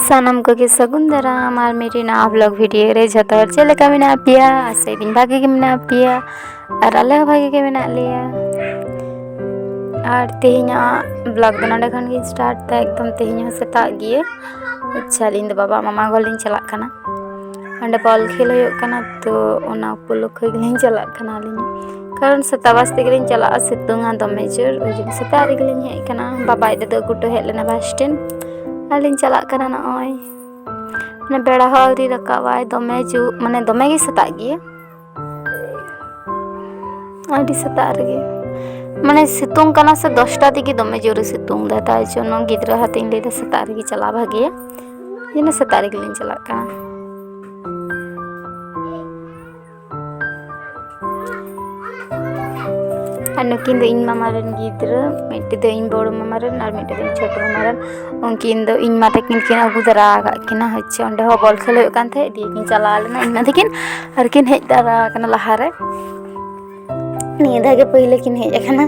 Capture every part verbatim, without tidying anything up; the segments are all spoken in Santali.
ᱥᱟᱱᱟᱢ ᱠᱚᱜᱮ ᱥᱟᱹᱜᱩᱱ ᱫᱟᱨᱟᱢ ᱟᱨ ᱢᱤᱫᱴᱤᱡ ᱱᱟᱣᱟ vlog video ᱨᱮ᱾ ᱡᱷᱚᱛᱚ ᱦᱚᱲ ᱪᱮᱫ ᱞᱮᱠᱟ ᱢᱮᱱᱟᱜ ᱯᱮᱭᱟ? ᱟᱥᱟᱭ ᱫᱤᱧ ᱵᱷᱟᱜᱮ ᱜᱮ ᱢᱮᱱᱟᱜ ᱯᱮᱭᱟ ᱟᱨ ᱟᱞᱮ ᱦᱚᱸ ᱵᱷᱟᱜᱮ ᱜᱮ ᱢᱮᱱᱟᱜ ᱞᱮᱭᱟ᱾ ᱟᱨ ᱛᱮᱦᱮᱧᱟᱜ vlog ᱫᱚ ᱱᱚᱰᱮ ᱠᱷᱚᱱ ᱜᱤᱧ start ᱫᱟ᱾ ᱮᱠᱫᱚᱢ ᱛᱮᱦᱮᱧ ᱦᱚᱸ ᱥᱮᱛᱟᱜ ᱜᱮ, ᱟᱪᱪᱷᱟ, ᱟᱹᱞᱤᱧ ᱫᱚ ᱵᱟᱵᱟ ᱢᱟᱢᱟ ᱜᱚ ᱞᱤᱧ ᱪᱟᱞᱟᱜ ᱠᱟᱱᱟ᱾ ᱚᱸᱰᱮ ᱵᱚᱞ ᱠᱷᱮᱞ ᱦᱩᱭᱩᱜ ᱠᱟᱱᱟ, ᱛᱚ ᱚᱱᱟ ᱩᱯᱚᱞᱚᱠᱠᱷᱮ ᱜᱮᱞᱤᱧ ᱪᱟᱞᱟᱜ ᱠᱟᱱᱟ ᱟᱹᱞᱤᱧ ᱦᱚᱸ᱾ ᱠᱟᱨᱚᱱ ᱥᱮᱛᱟᱜ ᱵᱟᱥ ᱛᱮᱜᱮᱞᱤᱧ ᱪᱟᱞᱟᱜᱼᱟ, ᱥᱤᱛᱩᱝᱼᱟ ᱫᱚᱢᱮ ᱡᱳᱨ, ᱳᱭ ᱡᱚᱱᱱᱚ ᱥᱮᱛᱟᱜ ᱨᱮᱜᱮᱞᱤᱧ ᱦᱮᱡ ᱠᱟᱱᱟ᱾ ᱵᱟᱵᱟ ᱟᱡ ᱫᱟᱫᱩ ᱟᱹᱜᱩ ᱦᱚᱴᱚ ᱦᱮᱡ ᱞᱮᱱᱟ ᱵᱟᱥ ᱴᱷᱮᱱ, ᱟᱨ ᱞᱤᱧ ᱪᱟᱞᱟᱜ ᱠᱟᱱᱟ ᱱᱚᱜᱼᱚᱭ᱾ ᱢᱟᱱᱮ ᱵᱮᱲᱟ ᱦᱚᱸ ᱟᱹᱣᱨᱤ ᱨᱟᱠᱟᱵᱟᱭ, ᱫᱚᱢᱮ ᱡᱳᱨ, ᱢᱟᱱᱮ ᱫᱚᱢᱮ ᱜᱮ ᱥᱮᱛᱟᱜ ᱜᱮᱭᱟ, ᱟᱹᱰᱤ ᱥᱮᱛᱟᱜ ᱨᱮᱜᱮ᱾ ᱢᱟᱱᱮ ᱥᱤᱛᱩᱝ ᱠᱟᱱᱟ ᱥᱮ, ᱫᱚᱥᱴᱟ ᱛᱮᱜᱮ ᱫᱚᱢᱮ ᱡᱳᱨᱮ ᱥᱤᱛᱩᱝ ᱫᱟ, ᱛᱟᱭ ᱡᱚᱱᱱᱚ ᱜᱤᱫᱽᱨᱟᱹ ᱦᱟᱛᱮᱧ ᱞᱟᱹᱭᱫᱟ ᱥᱮᱛᱟᱜ ᱨᱮᱜᱮ ᱪᱟᱞᱟᱣ ᱵᱷᱟᱜᱮᱭᱟ, ᱡᱮᱱᱚ ᱥᱮᱛᱟᱜ ᱨᱮᱜᱮᱞᱤᱧ ᱪᱟᱞᱟᱜ ᱠᱟᱱᱟ᱾ ᱟᱨ ᱱᱩᱠᱤᱱ ᱫᱚ ᱤᱧ ᱢᱟᱢᱟ ᱨᱮᱱ ᱜᱤᱫᱽᱨᱟᱹ, ᱢᱤᱫᱴᱮᱡ ᱫᱚ ᱤᱧ ᱵᱚᱲᱚ ᱢᱟᱢᱟ ᱨᱮᱱ ᱟᱨ ᱢᱤᱫᱴᱮᱡ ᱫᱚ ᱤᱧ ᱪᱷᱳᱴᱳ ᱢᱟᱢᱟ ᱨᱮᱱ᱾ ᱩᱱᱠᱤᱱ ᱫᱚ ᱤᱧ ᱢᱟ ᱛᱟᱹᱠᱤᱱ ᱠᱤᱱ ᱟᱹᱜᱩ ᱛᱟᱨᱟ ᱟᱠᱟᱫ ᱠᱤᱱᱟ, ᱦᱚᱪᱪᱷᱮ ᱚᱸᱰᱮ ᱦᱚᱸ ᱵᱚᱞ ᱠᱷᱮᱞ ᱦᱩᱭᱩᱜ ᱠᱟᱱ ᱛᱟᱦᱮᱸᱫ, ᱫᱤᱭᱮ ᱠᱤᱱ ᱪᱟᱞᱟᱣ ᱞᱮᱱᱟ ᱤᱧ ᱢᱟ ᱛᱟᱹᱠᱤᱱ, ᱟᱨ ᱠᱤᱱ ᱦᱮᱡ ᱛᱟᱨᱟ ᱟᱠᱟᱱᱟ ᱞᱟᱦᱟᱨᱮ᱾ ᱱᱤᱭᱟᱹ ᱫᱷᱟᱣ ᱜᱮ ᱯᱟᱹᱭᱞᱟᱹ ᱠᱤᱱ ᱦᱮᱡ ᱟᱠᱟᱱᱟ᱾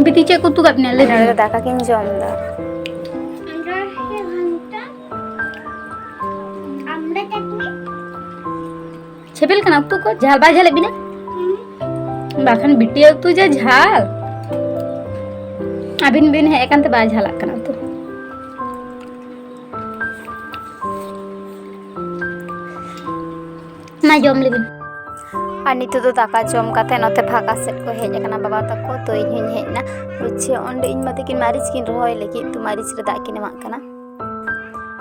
ᱵᱤᱴᱤ, ᱪᱮᱫ ᱠᱚ ᱩᱛᱩ ᱠᱟᱜ ᱯᱮᱭᱟ? ᱞᱟᱹᱭ ᱫᱟᱲᱮᱭᱟᱜᱼᱟ᱾ ᱫᱟᱠᱟ ᱠᱤᱱ ᱡᱚᱢ ᱮᱫᱟ᱾ ᱟᱢᱲᱟ ᱪᱟᱴᱱᱤ᱾ ᱪᱷᱮᱵᱮᱞ ᱠᱟᱱᱟ ᱩᱛᱩ ᱠᱚ? ᱡᱷᱟᱞ ᱵᱟᱭ ᱡᱷᱟᱞᱮᱫ ᱵᱤᱱᱟ? ᱵᱟᱠᱷᱟᱱ ᱵᱤᱴᱤᱭᱟᱜ ᱩᱛᱩ ᱡᱟ ᱡᱷᱟᱞ᱾ ᱟᱹᱵᱤᱱ ᱵᱤᱱ ᱦᱮᱡ ᱟᱠᱟᱱ ᱛᱮ ᱵᱟᱭ ᱡᱷᱟᱞᱟᱜ ᱠᱟᱱᱟ ᱩᱛᱩ᱾ ᱢᱟ ᱡᱚᱢ ᱞᱮᱵᱤᱱ᱾ ᱟᱨ ᱱᱤᱛᱚᱜ ᱫᱚ ᱫᱟᱠᱟ ᱡᱚᱢ ᱠᱟᱛᱮ ᱱᱚᱛᱮ ᱯᱷᱟᱸᱠᱟ ᱥᱮᱫ ᱠᱚ ᱦᱮᱡ ᱟᱠᱟᱱᱟ ᱵᱟᱵᱟ ᱛᱟᱠᱚ, ᱛᱚ ᱤᱧ ᱦᱚᱸᱧ ᱦᱮᱡ ᱮᱱᱟ᱾ ᱦᱚᱪᱪᱷᱮ ᱚᱸᱰᱮ ᱤᱧ ᱢᱟ ᱛᱟᱹᱠᱤᱱ ᱢᱟᱹᱨᱤᱪ ᱠᱤᱱ ᱨᱚᱦᱚᱭ ᱞᱟᱹᱜᱤᱫ, ᱛᱚ ᱢᱟᱹᱨᱤᱪ ᱨᱮ ᱫᱟᱜ ᱠᱤᱱ ᱮᱢᱟᱜ ᱠᱟᱱᱟ᱾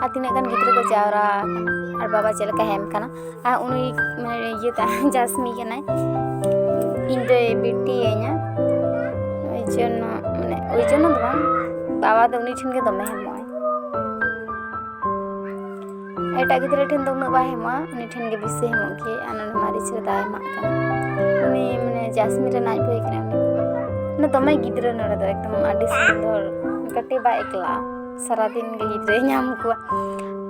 ᱟᱨ ᱛᱤᱱᱟᱹᱜ ᱜᱟᱱ ᱜᱤᱫᱽᱨᱟᱹ ᱠᱚ ᱡᱟᱣᱨᱟ ᱟᱠᱟᱱᱟ ᱟᱨ ᱵᱟᱵᱟ ᱪᱮᱫ ᱞᱮᱠᱟ ᱦᱮᱢ ᱠᱟᱱᱟ᱾ ᱟᱨ ᱩᱱᱤ ᱢᱟᱱᱮ ᱤᱭᱟᱹ ᱛᱟ-, ᱡᱟᱥᱢᱤ ᱠᱟᱱᱟᱭ, ᱤᱧ ᱫᱚᱭ ᱵᱤᱴᱤᱭᱟᱹᱧᱟ᱾ ᱳᱭ ᱡᱚᱱᱱᱚ, ᱢᱟᱱᱮ ᱳᱭ ᱡᱚᱱᱱᱚ ᱫᱚ ᱵᱟᱝ, ᱵᱟᱵᱟ ᱫᱚ ᱩᱱᱤ ᱴᱷᱮᱱ ᱜᱮ ᱫᱚᱢᱮ ᱦᱮᱢᱚᱜᱼᱟᱭ᱾ ᱮᱴᱟᱜ ᱜᱤᱫᱽᱨᱟᱹ ᱴᱷᱮᱱ ᱫᱚ ᱩᱱᱟᱹᱜ ᱵᱟᱭ ᱦᱮᱢᱚᱜᱼᱟ, ᱩᱱᱤ ᱴᱷᱮᱱ ᱜᱮ ᱵᱮᱥᱤ ᱦᱮᱢᱚᱜ ᱜᱮ᱾ ᱟᱨ ᱱᱚᱰᱮ ᱢᱟᱹᱨᱤᱪ ᱨᱮ ᱫᱟᱜ ᱮᱢᱟᱜ ᱠᱟᱱᱟ᱾ ᱩᱱᱤ ᱢᱟᱱᱮ ᱡᱟᱥᱢᱤᱱ ᱨᱮᱱ ᱟᱡ ᱵᱷᱟᱹᱭ ᱠᱟᱱᱟᱭ ᱩᱱᱤ᱾ ᱢᱟᱱᱮ ᱫᱚᱢᱮ ᱜᱤᱫᱽᱨᱟᱹ ᱱᱚᱰᱮ ᱫᱚ ᱮᱠᱫᱚᱢ ᱟᱹᱰᱤ ᱥᱩᱱᱫᱚᱨ, ᱠᱟᱹᱴᱤᱡ ᱵᱟᱭ ᱮᱠᱞᱟ, ᱥᱟᱨᱟᱫᱤᱱ ᱜᱮ ᱜᱤᱫᱽᱨᱟᱹᱭ ᱧᱟᱢ ᱠᱚᱣᱟ᱾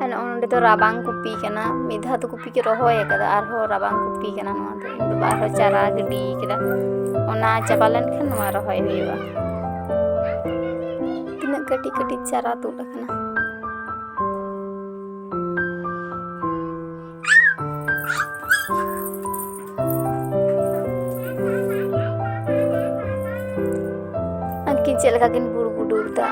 ᱟᱨ ᱱᱚᱜᱼᱚ ᱱᱚᱰᱮ ᱫᱚ ᱨᱟᱵᱟᱝ ᱠᱚᱯᱤ ᱠᱟᱱᱟ, ᱢᱤᱫ ᱫᱷᱟᱣ ᱫᱚ ᱠᱚᱯᱤ ᱠᱚ ᱨᱚᱦᱚᱭ ᱟᱠᱟᱫᱟ, ᱟᱨᱦᱚᱸ ᱨᱟᱵᱟᱝ ᱠᱚᱯᱤ ᱠᱟᱱᱟ ᱱᱚᱣᱟ ᱫᱚ᱾ ᱤᱧ ᱵᱟᱵᱟ ᱟᱨᱦᱚᱸ ᱪᱟᱨᱟ ᱜᱤᱰᱤ ᱠᱟᱫᱟ, ᱚᱱᱟ ᱪᱟᱵᱟ ᱞᱮᱱᱠᱷᱟᱱ ᱱᱚᱣᱟ ᱨᱚᱦᱚᱭ ᱦᱩᱭᱩᱜᱼᱟ᱾ ᱛᱤᱱᱟᱹᱜ ᱠᱟᱹᱴᱤᱡ ᱠᱟᱹᱴᱤᱡ ᱪᱟᱨᱟ ᱛᱩᱫ ᱟᱠᱟᱱᱟ᱾ ᱪᱮᱫ ᱞᱮᱠᱟ ᱠᱤᱱ ᱵᱩᱲ ᱵᱩᱰᱩᱨ ᱫᱟ᱾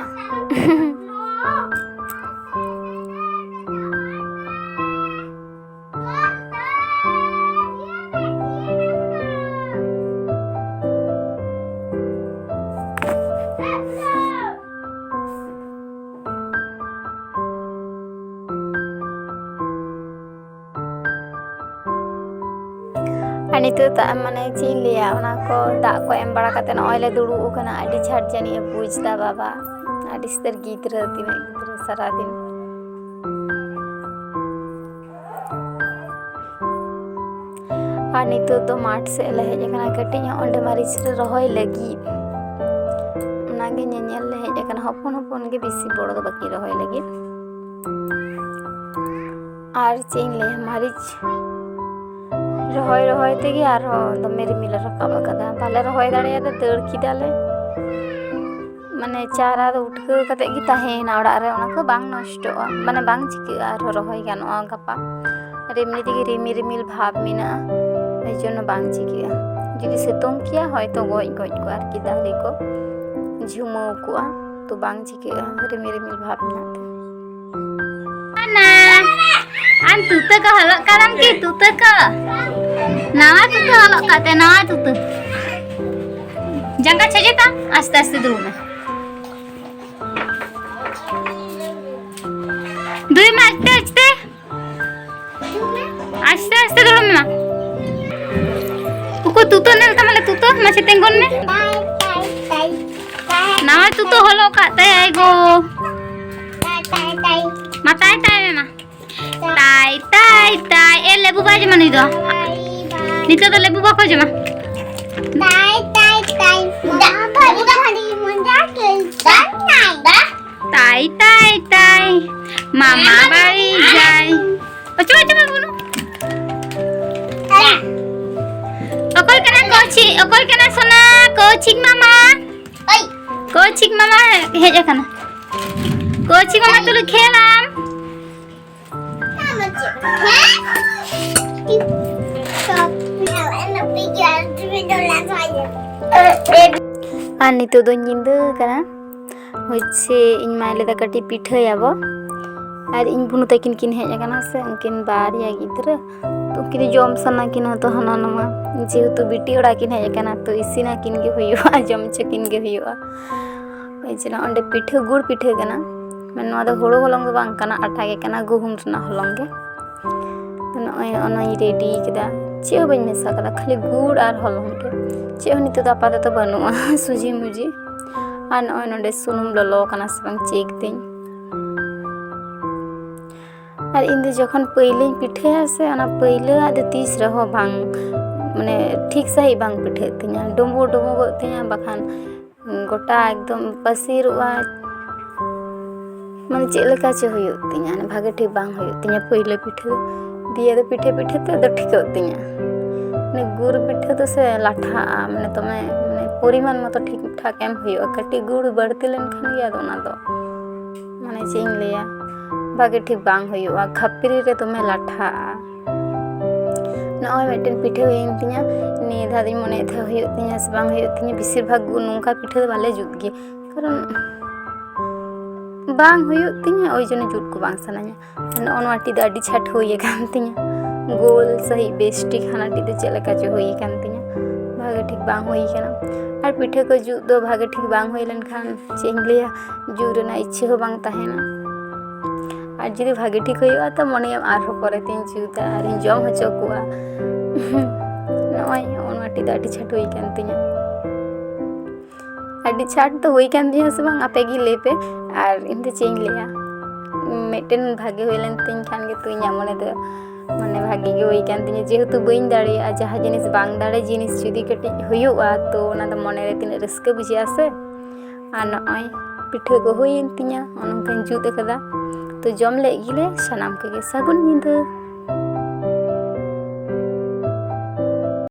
ᱟᱨ ᱱᱤᱛᱚᱜ ᱫᱚ ᱢᱟᱱᱮ ᱪᱮᱫ ᱤᱧ ᱞᱟᱹᱭᱟ, ᱚᱱᱟ ᱠᱚ ᱫᱟᱜ ᱠᱚ ᱮᱢ ᱵᱟᱲᱟ ᱠᱟᱛᱮ ᱱᱚᱜᱼᱚᱭ ᱞᱮ ᱫᱩᱲᱩᱵ ᱟᱠᱟᱱᱟ᱾ ᱟᱹᱰᱤ ᱡᱷᱟᱴ ᱡᱟᱹᱱᱤᱡ ᱮ ᱵᱩᱡᱽ ᱫᱟ ᱵᱟᱵᱟ, ᱟᱹᱰᱤ ᱩᱥᱛᱟᱹᱨ ᱜᱤᱫᱽᱨᱟᱹ, ᱛᱤᱱᱟᱹᱜ ᱜᱤᱫᱽᱨᱟᱹ ᱥᱟᱨᱟᱫᱤᱱ᱾ ᱟᱨ ᱱᱤᱛᱚᱜ ᱫᱚ ᱢᱟᱴᱷ ᱥᱮᱫ ᱞᱮ ᱦᱮᱡ ᱟᱠᱟᱱᱟ, ᱠᱟᱹᱴᱤᱡ ᱦᱚᱸ ᱚᱸᱰᱮ ᱢᱟᱹᱨᱤᱪ ᱞᱮ ᱨᱚᱦᱚᱭ ᱞᱟᱹᱜᱤᱫ, ᱚᱱᱟᱜᱮ ᱧᱮᱧᱮᱞ ᱞᱮ ᱦᱮᱡ ᱟᱠᱟᱱᱟ᱾ ᱦᱚᱯᱚᱱ ᱦᱚᱯᱚᱱ ᱜᱮ, ᱵᱮᱥᱤ ᱵᱚᱲᱚ ᱫᱚ ᱵᱟᱹᱠᱤ ᱨᱚᱦᱚᱭ ᱞᱟᱹᱜᱤᱫ᱾ ᱟᱨ ᱪᱮᱫ ᱤᱧ ᱞᱟᱹᱭᱟ, ᱢᱟᱹᱨᱤᱪ ᱨᱚᱦᱚᱭ ᱨᱚᱦᱚᱭ ᱛᱮᱜᱮ ᱟᱨᱦᱚᱸ ᱫᱚᱢᱮ ᱨᱤᱢᱤᱞ ᱮ ᱨᱟᱠᱟᱵ ᱟᱠᱟᱫᱟ, ᱵᱟᱞᱮ ᱨᱚᱦᱚᱭ ᱫᱟᱲᱮᱭᱟᱫᱟ, ᱫᱟᱹᱲ ᱠᱮᱫᱟᱞᱮ᱾ ᱢᱟᱱᱮ ᱪᱟᱨᱟ ᱫᱚ ᱩᱴᱠᱟᱹᱣ ᱠᱟᱛᱮ ᱜᱮ ᱛᱟᱦᱮᱸᱭᱮᱱᱟ ᱚᱲᱟᱜ ᱨᱮ, ᱚᱱᱟ ᱠᱚ ᱵᱟᱝ ᱱᱚᱥᱴᱚᱜᱼᱟ, ᱢᱟᱱᱮ ᱵᱟᱝ ᱪᱤᱠᱟᱹᱜᱼᱟ, ᱟᱨᱦᱚᱸ ᱨᱚᱦᱚᱭ ᱜᱟᱱᱚᱜᱼᱟ ᱜᱟᱯᱟ᱾ ᱟᱨ ᱮᱢᱱᱤ ᱛᱮᱜᱮ ᱨᱤᱢᱤᱞ ᱨᱤᱢᱤᱞ ᱵᱷᱟᱵᱽ ᱢᱮᱱᱟᱜᱼᱟ, ᱮᱭ ᱡᱚᱱᱱᱚ ᱵᱟᱝ ᱪᱤᱠᱟᱹᱜᱼᱟ᱾ ᱡᱩᱫᱤ ᱥᱤᱛᱩᱝ ᱠᱮᱭᱟ, ᱦᱚᱭᱛᱚ ᱜᱚᱡ ᱜᱚᱡ ᱠᱚᱜᱼᱟ ᱟᱨᱠᱤ, ᱫᱟᱨᱮ ᱠᱚ ᱡᱷᱩᱢᱟᱹᱣ ᱠᱚᱜᱼᱟ, ᱛᱚ ᱵᱟᱝ ᱪᱤᱠᱟᱹᱜᱼᱟ, ᱨᱤᱢᱤᱞ ᱨᱤᱢᱤᱞ ᱵᱷᱟᱵᱽ ᱢᱮᱱᱟᱜ ᱛᱮ᱾ ᱟᱱᱟ, ᱟᱢ ᱛᱩᱛᱟᱹ ᱠᱚ ᱦᱚᱞᱚᱜ ᱠᱟᱫᱟᱢ ᱠᱤ? ᱛᱩᱛᱟᱹ ᱠᱚ? ᱱᱟᱣᱟ ᱛᱩᱛᱟᱹ ᱦᱚᱞᱚᱜ ᱠᱟᱫ ᱛᱮ, ᱱᱟᱣᱟ ᱛᱩᱛᱟᱹ᱾ ᱡᱟᱸᱜᱟ ᱪᱷᱮᱡᱮ ᱛᱟᱢ, ᱟᱥᱛᱮ ᱟᱥᱛᱮ ᱫᱩᱲᱩᱵ ᱢᱮ᱾ ᱫᱩᱲᱩᱵ ᱢᱮ ᱟᱥᱛᱮ ᱟᱥᱛᱮ᱾ ᱟᱥᱛᱮ ᱟᱥᱛᱮ ᱫᱩᱲᱩᱵ ᱢᱮ ᱢᱟ᱾ ᱩᱠᱩ ᱛᱩᱛᱟᱹ ᱧᱮᱞ ᱛᱟᱢᱟᱞᱮ, ᱛᱩᱛᱟᱹ, ᱢᱟᱥᱮ ᱛᱤᱸᱜᱩᱱ ᱢᱮ᱾ ᱱᱟᱣᱟ ᱛᱩᱛᱟᱹ ᱦᱚᱞᱚᱜ ᱠᱟᱫ ᱛᱟᱭᱟᱭ ᱜᱚ᱾ ᱢᱟ ᱛᱟᱭ ᱛᱟᱭ ᱢᱮ ᱢᱟ᱾ ᱛᱟᱭ ᱛᱟᱭ ᱛᱟᱭ᱾ ᱮ, ᱞᱮᱵᱩ ᱵᱟᱭ ᱡᱚᱢᱟ ᱱᱩᱭ ᱫᱚ᱾ ᱱᱤᱛᱚᱜ ᱫᱚ ᱞᱮᱵᱩ ᱵᱟᱠᱚ ᱡᱚᱢᱟ᱾ ᱛᱟᱭ ᱛᱟᱭ ᱛᱟᱭ᱾ ᱫᱟᱜ ᱵᱷᱟᱹᱜᱤ ᱫᱚ ᱦᱟᱺᱰᱤ ᱢᱚᱡᱟ ᱠᱷᱮᱞ ᱛᱟᱭ᱾ ᱛᱟᱭ ᱛᱟᱭ ᱛᱟᱭ, ᱢᱟᱢᱟ ᱵᱟᱲᱤ ᱡᱟᱭ᱾ ᱚᱪᱚᱜ, ᱚᱪᱚᱜ ᱢᱮ ᱵᱩᱱᱩ᱾ ᱚᱠᱚᱭ ᱠᱟᱱᱟ ᱠᱳᱪᱤ? ᱚᱠᱚᱭ ᱠᱟᱱᱟ ᱥᱳᱱᱟ? ᱠᱳᱪᱤ ᱢᱟᱢᱟ᱾ ᱳᱭ᱾ ᱠᱳᱪᱤ ᱢᱟᱢᱟ ᱦᱮᱡ ᱟᱠᱟᱱᱟ᱾ ᱠᱳᱪᱤ ᱢᱟᱢᱟ ᱛᱩᱞᱩᱡ ᱠᱷᱮᱞᱟᱢ᱾ ᱟᱨ ᱱᱤᱛᱚᱜ ᱫᱚ ᱧᱤᱫᱟᱹ ᱠᱟᱱᱟ᱾ ᱦᱚᱪᱪᱷᱮ ᱤᱧ ᱢᱟᱭ ᱞᱟᱹᱭᱫᱟ ᱠᱟᱹᱴᱤᱡ ᱯᱤᱴᱷᱟᱹᱭᱟᱵᱚ, ᱟᱨ ᱤᱧ ᱵᱩᱱᱩ ᱛᱟᱹᱠᱤᱱ ᱠᱤᱱ ᱦᱮᱡ ᱟᱠᱟᱱᱟ ᱥᱮ, ᱩᱱᱠᱤᱱ ᱵᱟᱨᱭᱟ ᱜᱤᱫᱽᱨᱟᱹ, ᱛᱚ ᱩᱱᱠᱤᱱ ᱫᱚ ᱡᱚᱢ ᱥᱟᱱᱟ ᱠᱤᱱᱟ ᱛᱚ ᱦᱟᱱᱟ ᱱᱟᱣᱟ, ᱡᱮᱦᱮᱛᱩ ᱵᱤᱴᱤ ᱚᱲᱟᱜ ᱠᱤᱱ ᱦᱮᱡ ᱟᱠᱟᱱᱟ ᱛᱚ ᱤᱥᱤᱱ ᱟᱹᱠᱤᱱ ᱜᱮ ᱦᱩᱭᱩᱜᱼᱟ, ᱡᱚᱢ ᱦᱚᱪᱚ ᱠᱤᱱ ᱜᱮ ᱦᱩᱭᱩᱜᱼᱟ᱾ ᱚᱭ ᱡᱮ ᱱᱚᱜᱼᱚ ᱱᱚᱸᱰᱮ ᱯᱤᱴᱷᱟᱹ, ᱜᱩᱲ ᱯᱤᱴᱷᱟᱹ ᱠᱟᱱᱟ, ᱢᱟᱱᱮ ᱱᱚᱣᱟ ᱫᱚ ᱦᱳᱲᱳ ᱦᱚᱞᱚᱝ ᱫᱚ ᱵᱟᱝ ᱠᱟᱱᱟ, ᱟᱴᱟ ᱜᱮ ᱠᱟᱱᱟ, ᱜᱩᱦᱩᱢ ᱨᱮᱱᱟᱜ ᱦᱚᱞᱚᱝ ᱜᱮ᱾ ᱛᱚ ᱱᱚᱜᱼᱚᱭ ᱚᱱᱟᱧ ᱨᱮᱰᱤ ᱠᱮᱫᱟ, ᱪᱮᱫ ᱦᱚᱸ ᱵᱟᱹᱧ ᱢᱮᱥᱟ ᱠᱟᱫᱟ, ᱠᱷᱟᱹᱞᱤ ᱜᱩᱲ ᱟᱨ ᱦᱚᱞᱚᱝ ᱜᱮ, ᱪᱮᱫ ᱦᱚᱸ ᱱᱤᱛᱚᱜ ᱫᱚ ᱟᱯᱟᱛᱚᱛᱚ ᱵᱟᱹᱱᱩᱜᱼᱟ ᱥᱩᱡᱤ ᱢᱩᱡᱤ᱾ ᱟᱨ ᱱᱚᱜᱼᱚᱭ ᱱᱚᱸᱰᱮ ᱥᱩᱱᱩᱢ ᱞᱚᱞᱚ ᱠᱟᱱᱟ ᱥᱮ ᱵᱟᱝ ᱪᱮᱠ ᱫᱟᱹᱧ᱾ ᱟᱨ ᱤᱧ ᱫᱚ ᱡᱚᱠᱷᱚᱱ ᱯᱟᱹᱭᱞᱟᱹᱧ ᱯᱤᱴᱷᱟᱹᱭᱟ ᱥᱮ, ᱚᱱᱟ ᱯᱟᱹᱭᱞᱟᱹᱣᱟᱜ ᱫᱚ ᱛᱤᱥ ᱨᱮᱦᱚᱸ ᱵᱟᱝ, ᱢᱟᱱᱮ ᱴᱷᱤᱠ ᱥᱟᱺᱦᱤᱡ ᱵᱟᱝ ᱯᱤᱴᱷᱟᱹᱜ ᱛᱤᱧᱟᱹ, ᱰᱩᱸᱵᱩᱜ ᱰᱩᱸᱵᱩᱜᱚᱜ ᱛᱤᱧᱟᱹ, ᱵᱟᱠᱷᱟᱱ ᱜᱚᱴᱟ ᱮᱠᱫᱚᱢ ᱯᱟᱹᱥᱤᱨᱚᱜᱼᱟ, ᱢᱟᱱᱮ ᱪᱮᱫ ᱞᱮᱠᱟ ᱪᱚ ᱦᱩᱭᱩᱜ ᱛᱤᱧᱟᱹ, ᱢᱟᱱᱮ ᱵᱷᱟᱜᱮ ᱴᱷᱤᱠ ᱵᱟᱝ ᱦᱩᱭᱩᱜ ᱛᱤᱧᱟᱹ ᱯᱟᱹᱭᱞᱟᱹ ᱯᱤᱴᱷᱟᱹ ᱫᱚ᱾ ᱫᱤᱭᱮ ᱫᱚ ᱯᱤᱴᱷᱟᱹ ᱯᱤᱴᱷᱟᱹ ᱛᱮ ᱟᱫᱚ ᱴᱷᱤᱠᱚᱜ ᱛᱤᱧᱟᱹ, ᱢᱟᱱᱮ ᱜᱩᱲ ᱯᱤᱴᱷᱟᱹ ᱫᱚ ᱥᱮ ᱞᱟᱴᱷᱟᱜᱼᱟ, ᱢᱟᱱᱮ ᱫᱚᱢᱮ, ᱢᱟᱱᱮ ᱯᱚᱨᱤᱢᱟᱱ ᱢᱚᱛᱚ ᱴᱷᱤᱠ ᱴᱷᱟᱠ ᱮᱢ ᱦᱩᱭᱩᱜᱼᱟ, ᱠᱟᱹᱴᱤᱡ ᱜᱩᱲ ᱵᱟᱹᱲᱛᱤ ᱞᱮᱱᱠᱷᱟᱱ ᱜᱮ ᱟᱫᱚ ᱚᱱᱟ ᱫᱚ, ᱢᱟᱱᱮ ᱪᱮᱫ ᱤᱧ ᱞᱟᱹᱭᱟ, ᱵᱷᱟᱜᱮ ᱴᱷᱤᱠ ᱵᱟᱝ ᱦᱩᱭᱩᱜᱼᱟ, ᱠᱷᱟᱹᱯᱨᱤ ᱨᱮ ᱫᱚᱢᱮ ᱞᱟᱴᱷᱟᱜᱼᱟ᱾ ᱱᱚᱜᱼᱚᱭ ᱢᱤᱫᱴᱮᱱ ᱯᱤᱴᱷᱟᱹ ᱦᱩᱭᱮᱱ ᱛᱤᱧᱟ᱾ ᱱᱤᱭᱟᱹ ᱫᱷᱟᱣ ᱫᱚᱧ ᱢᱚᱱᱮᱭᱮᱫ ᱛᱟᱦᱮᱸᱫ ᱦᱩᱭᱩᱜ ᱛᱤᱧᱟ ᱥᱮ ᱵᱟᱝ ᱦᱩᱭᱩᱜ ᱛᱤᱧᱟ, ᱵᱮᱥᱤᱨ ᱵᱷᱟᱜᱽ ᱱᱚᱝᱠᱟ ᱯᱤᱴᱷᱟᱹ ᱫᱚ ᱵᱟᱞᱮ ᱡᱩᱛ ᱜᱮᱭᱟ, ᱠᱟᱨᱚᱱ ᱵᱟᱝ ᱦᱩᱭᱩᱜ ᱛᱤᱧᱟ, ᱳᱭ ᱡᱚᱱᱱᱚ ᱡᱩᱛ ᱠᱚ ᱵᱟᱝ ᱥᱟᱱᱟᱧᱟ᱾ ᱱᱚᱜᱼᱚ ᱱᱚᱣᱟ ᱴᱤᱡ ᱫᱚ ᱟᱹᱰᱤ ᱪᱷᱟᱴ ᱦᱩᱭ ᱟᱠᱟᱱ ᱛᱤᱧᱟ, ᱜᱳᱞ ᱥᱟᱺᱦᱤᱡ ᱵᱮᱥ ᱴᱷᱤᱠ ᱦᱟᱱᱟ ᱴᱤᱡ ᱫᱚ ᱪᱮᱫ ᱞᱮᱠᱟ ᱪᱚ ᱦᱩᱭ ᱟᱠᱟᱱ ᱛᱤᱧᱟ, ᱵᱷᱟᱜᱮ ᱴᱷᱤᱠ ᱵᱟᱝ ᱦᱩᱭ ᱟᱠᱟᱱᱟ᱾ ᱟᱨ ᱯᱤᱴᱷᱟᱹ ᱠᱚ ᱡᱩᱛ ᱫᱚ ᱵᱷᱟᱜᱮ ᱴᱷᱤᱠ ᱵᱟᱝ ᱦᱩᱭ ᱞᱮᱱᱠᱷᱟᱱ ᱪᱮᱫ ᱤᱧ ᱞᱟᱹᱭᱟ, ᱡᱩᱛ ᱨᱮᱱᱟᱜ ᱤᱪᱪᱷᱟᱹ ᱦᱚᱸ ᱵᱟᱝ ᱛᱟᱦᱮᱱᱟ᱾ ᱟᱨ ᱡᱩᱫᱤ ᱵᱷᱟᱜᱮ ᱴᱷᱤᱠ ᱦᱩᱭᱩᱜᱼᱟ ᱛᱚ ᱢᱚᱱᱮᱭᱟᱢ ᱟᱨᱦᱚᱸ ᱯᱚᱨᱮ ᱛᱤᱧ ᱡᱩᱛᱟ ᱟᱨᱤᱧ ᱡᱚᱢ ᱦᱚᱪᱚ ᱠᱚᱣᱟ᱾ ᱱᱚᱜᱼᱚᱭ ᱱᱚᱜᱼᱚ ᱱᱚᱣᱟ ᱴᱤᱡ ᱫᱚ ᱟᱹᱰᱤ ᱪᱷᱟᱴ ᱦᱩᱭ ᱟᱠᱟᱱ ᱛᱤᱧᱟ᱾ ᱟᱹᱰᱤ ᱪᱷᱟᱴ ᱫᱚ ᱦᱩᱭ ᱠᱟᱱ ᱛᱤᱧᱟ ᱥᱮ ᱵᱟᱝ, ᱟᱯᱮ ᱜᱮ ᱞᱟᱹᱭ ᱯᱮ᱾ ᱟᱨ ᱤᱧ ᱫᱚ ᱪᱮᱫ ᱤᱧ ᱞᱟᱹᱭᱟ, ᱢᱤᱫᱴᱮᱱ ᱵᱷᱟᱜᱮ ᱦᱩᱭ ᱞᱮᱱ ᱛᱤᱧ ᱠᱷᱟᱱ ᱜᱮᱛᱚ ᱤᱧᱟᱹᱜ ᱢᱚᱱᱮ ᱫᱚ ᱢᱟᱱᱮ ᱵᱷᱟᱜᱮ ᱜᱮ ᱦᱩᱭ ᱠᱟᱱ ᱛᱤᱧᱟ, ᱡᱮᱦᱮᱛᱩ ᱵᱟᱹᱧ ᱫᱟᱲᱮᱭᱟᱜᱼᱟ᱾ ᱡᱟᱦᱟᱸ ᱡᱤᱱᱤᱥ ᱵᱟᱝ ᱫᱟᱲᱮ ᱡᱤᱱᱤᱥ ᱡᱩᱫᱤ ᱠᱟᱹᱴᱤᱡ ᱦᱩᱭᱩᱜᱼᱟ ᱛᱚ ᱚᱱᱟ ᱫᱚ ᱢᱚᱱᱮ ᱨᱮ ᱛᱤᱱᱟᱹᱜ ᱨᱟᱹᱥᱠᱟᱹ ᱵᱩᱡᱷᱟᱹᱜᱼᱟ ᱥᱮ᱾ ᱟᱨ ᱱᱚᱜᱼᱚᱭ ᱯᱤᱴᱷᱟᱹ ᱠᱚ ᱦᱩᱭᱮᱱ ᱛᱤᱧᱟ, ᱚᱱᱠᱟᱧ ᱡᱩᱛ ᱟᱠᱟᱫᱟ᱾ ᱛᱚ ᱡᱚᱢ ᱞᱮᱫ ᱜᱮᱞᱮ ᱥᱟᱱᱟᱢ ᱠᱚᱜᱮ᱾ ᱥᱟᱹᱜᱩᱱ ᱧᱤᱫᱟᱹ᱾